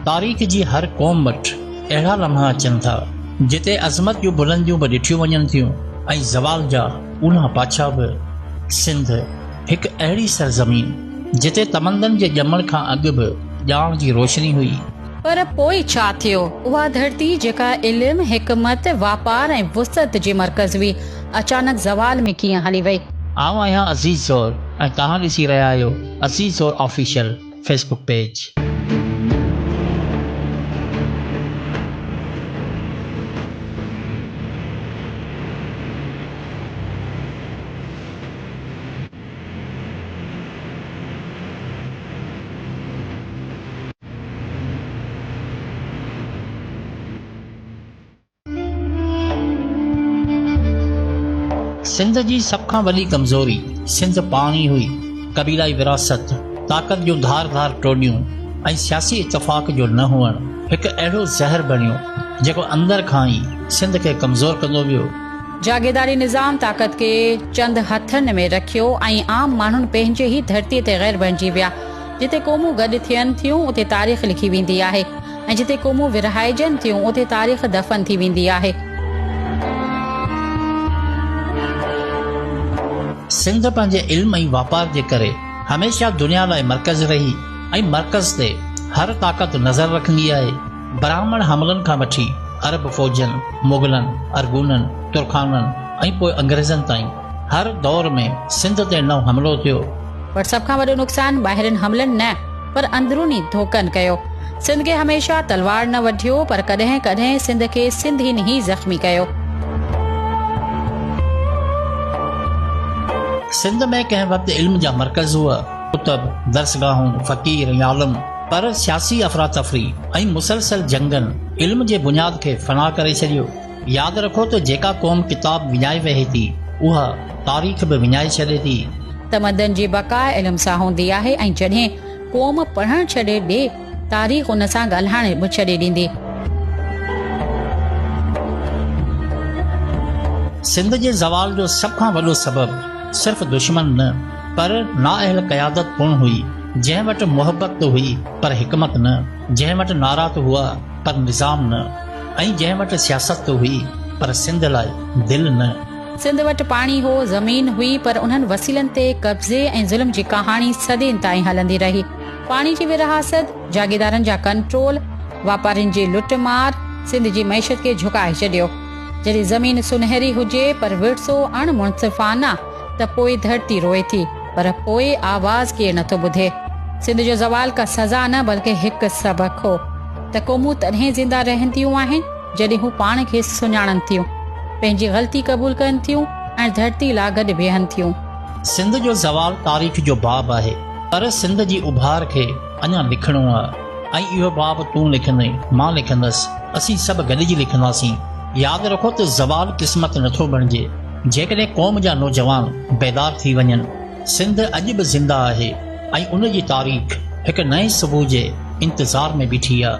تاريخ جي هر قوم وٽ اهڙا لمحا اچن ٿا، جتي عظمت جون بلنديون به ڏٺيون وڃن ٿيون ۽ زوال جا اونها پاڇا به. سنڌ هڪ اهڙي سرزمين، جتي تمندن جي ڄمڻ کان اڳ به ڄاڻ جي روشني هئي. پر پوء ڇا ٿيو؟ اها ڌرتي جيڪا علم، حڪمت، واپار ۽ وسعت جي مرڪز هئي، اچانڪ زوال ۾ ڪيئن هلي وئي؟ آئون آهيان عزيز زور ۽ توهان ڏسي رهيا آهيو Aziz Zor official Facebook page. Sindh جي سڀ کان وڏي ڪمزوري سنڌ پاڻ ئي هئي. قبيلائي وراثت، طاقت جون ڌار ڌار ٽوليون ۽ سياسي اتفاق جو نه هئڻ هڪ اهڙو زهر بڻيو، جيڪو اندر کان ئي سنڌ کي ڪمزور ڪندو ويو. جاگيرداري نظام طاقت کي چند هٿن ۾ رکيو ۽ عام ماڻهن پنهنجي ئي ڌرتي تي غير بڻجي ويا. جتي قومون گڏ ٿين ٿيون، اتي تاريخ لکي ويندي آهي. ۽ جتي قومون ورهائجن ٿيون، اتي تاريخ دفن ٿي ويندي آهي. سنڌ پنهنجي علم ۽ واپار جي ڪري هميشه دنيا لاء مرڪز رهي ۽ مرڪز تي هر طاقت نظر رکندي آهي. براهمڻ حملن کان وٺي عرب فوجن، مغلن، ارغونن، ترخانن ۽ پوء انگريزن تائين هر دور ۾ سنڌ تي نئون حملو ٿيو. پر سڀ کان وڏو نقصان ٻاهرين حملن نه پر اندروني ڌوڪن ڪيو. سنڌ کي هميشه تلوار نه وڍيو پر ڪڏهن ڪڏهن سنڌ کي سنڌين ئي زخمي ڪيو. سنڌ ۾ ڪنهن وقت علم جا مرڪز هئا، ڪتب، درسگاهون، فقير ۽ عالم، پر سياسي افراتفري ۽ مسلسل جنگن علم جي بنياد کي فنا ڪري ڇڏيو. ياد رکو ته جيڪا قوم ڪتاب وڃائي ويهي ٿي، اها تاريخ به وڃائي ڇڏي ٿي. تمدن جي بقا علم سان هوندي آهي ۽ جڏهن قوم پڙهڻ ڇڏي ڏي، تاريخ ان سان ڳالهائڻ به ڇڏي ڏيندي. سنڌ جي زوال جو سڀ کان وڏو سبب صرف دشمن نه پر نااهل قيادت پڻ هئي، جنهن وٽ محبت ته هئي پر حڪمت نه، جنهن وٽ نعرا ته هئا پر نظام نه ۽ جنهن وٽ سياست ته هئي پر سنڌ لاء دل نه. سنڌ وٽ پاڻي هو، زمين هئي پر انهن وسيلن تي قبضي ۽ ظلم جي ڪهاڻي صدين تائين هلندي رهي. پاڻي جي ورهاست، جاگيردارن جا ڪنٽرول، واپارين جي لٽ مار سنڌ جي معيشت کي جهڪائي ڇڏيو. جڏهن زمين سونهري هجي پر ورثو اڻ منصفانه ته پوء ڌرتي روئي ٿي پر پوء آواز ڪير نٿو ٻڌي. سنڌ جو زوال ڪا سزا نه بلڪه هڪ سبق هو ته قومون تڏهن زنده رهنديون آهن جڏهن هو پاڻ کي سڃاڻن ٿيون، پنهنجي غلطي قبول ڪن ٿيون ۽ ڌرتي لا گڏ بيهن ٿيون. سنڌ جو زوال تاريخ جو باب آهي پر سنڌ جي اڀار کي اڃا لکڻو آ ۽ اهو باب تون لکندين، مان لکندس، اسين سڀ گڏجي لکنداسين. ياد رکو ته زوال قسمت نٿو بڻجي، جيڪڏهن قوم جا نوجوان بيدار ٿي وڃن. سنڌ اڄ به زنده آهي ۽ ان جي تاريخ هڪ نئين صبح جي انتظار ۾ بيٺي آ.